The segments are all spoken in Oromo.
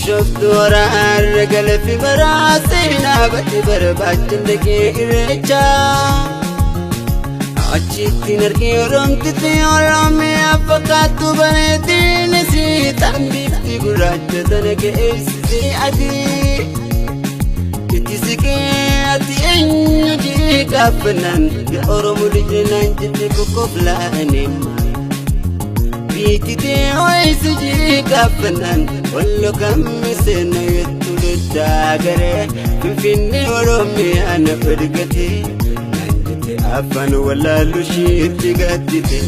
Bishooftuu horaarra galafi baraa seenaa badde barbaachan dhaqee irreechaa. Achitti argee oromtitti oromiyaa fakkaattu bareedinis tan bifti gurraacha tana geessisee adii. Itti siqee ati eenyu jee gaafannaan yaa Oromoo lijeenaan jette kokkoflaanee. Biititee ho'isi jee gaafannaan wallo kammi seena jettu doddaa garee Finfinnee Oromiyaa na fedgatee. Afaan wallaallu isheetti gaddite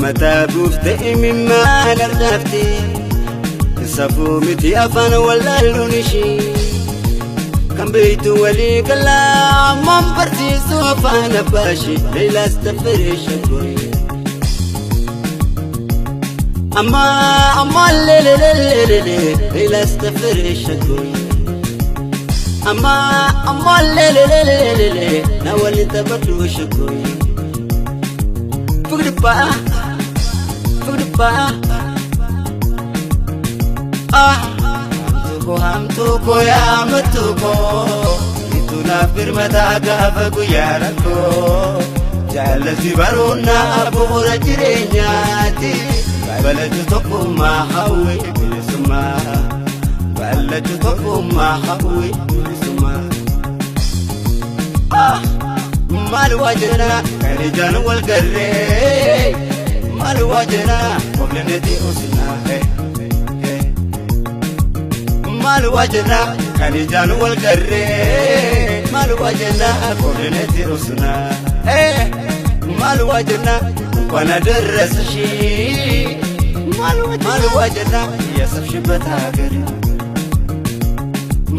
mataa buufte imimmaan argaafte safuu miti afaan wallaalluun ishee kan beektu walii galaa ammaan barsiisu afaan abbaa ishee Leelaas Taffaree Shaggooyee. Amma amma lelelelelele Leelaas Taffaree Shaggooyee. Amma amma lelelelelele na waliin taphadhu shaggooyee. Fugdupaa fugdupaa ah hamtuu koo hamtuu koo yaa mattuu koo itu naaf birmataa gaafa guyyaa rakkoo jaallalti baroonnaa bu'uura jireenyaati balatu tokkummaa hawwee bilisummaa balatu tokkummaa hawwee bilisummaa. Ah! Maal waa jenna kan ijaan wal garree maal waa jenna obleneeti usinaa. Maal waa jenna kan ijaan wal garree maal waa jenna obleneeti usinaa. Maal waa jenna እንኳን አደረሰሽ maal waa jenna ያሰብሽበት ሀገር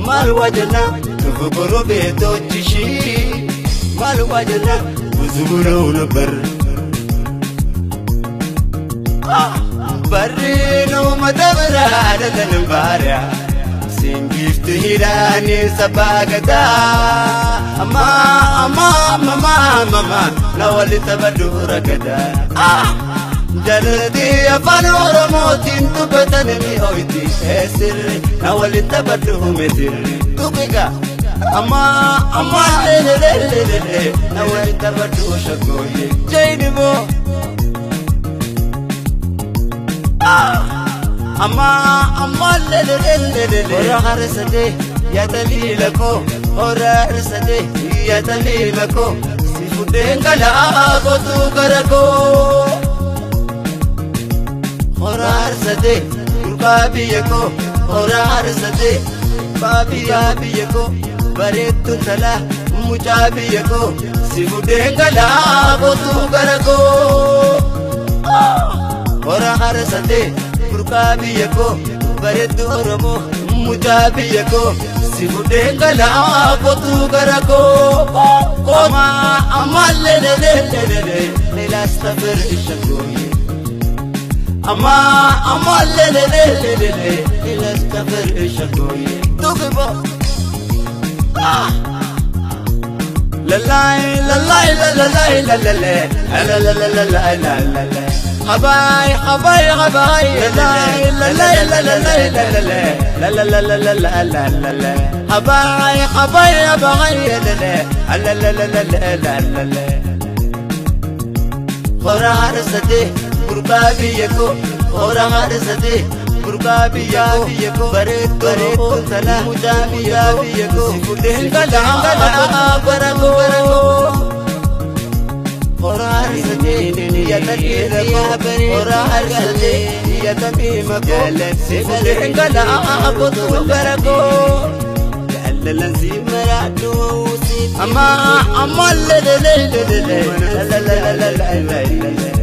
maal waa jenna ክፉ ጎረቤቶችሽ maal waa jenna ብዙ ብለው ነበር barreenuu mata biraa dhatan baariyaa singiftu hidhaanii sabbaa gadaa amma amma amma amma na waliin taphadhu ragadaa. Jaalladhi afaan Oromootiin dubbatan ni hoyti sirri na waliin taphadhu meetirri tuqiqa. Amma amma lelelelele na waliin taphadhu shaggooyye jayinimoo. Amma amma lelelelele hora harsadee yaa taliila koo hora harsadee yaa taliila koo si fuudheen galaa kootu gara koo. Hora harsadee burqaa biyya koo hora harsadee baabiyaa biyya koo bareettuun talaa mucaa biyya koo si fuudheen galaa kootu gara koo. Hora harsadee burqaa biyya koo bareeddu Oromoo mucaa biyya koo si fuudheen galaa kootu gara koo. Amma amma lelelelele leelaas tafir shaggooyye. Amma amma lelelelele leelaas tafir shaggooyye. Tuqibo. Lalai lalai lalai lalai lalai lalai خباي خباي خباي lalai lalai lalai lalai lalai lalai خباي خباي خباي lalai lalai lalai Hora harsadee gurbaa biyya koo hora harsadee gurbaa biyya koo bareedduu bareedduu tala mucaa biyya koo si fuudheen galaa bara koo bara koo. Hora harsadee yaa taliila koo hora harsadee yaa tamiima koo si fuudheen galaa kootu gara koo. Jaalalan si maraadhu si amma amma lelelelelele lalalalalalala.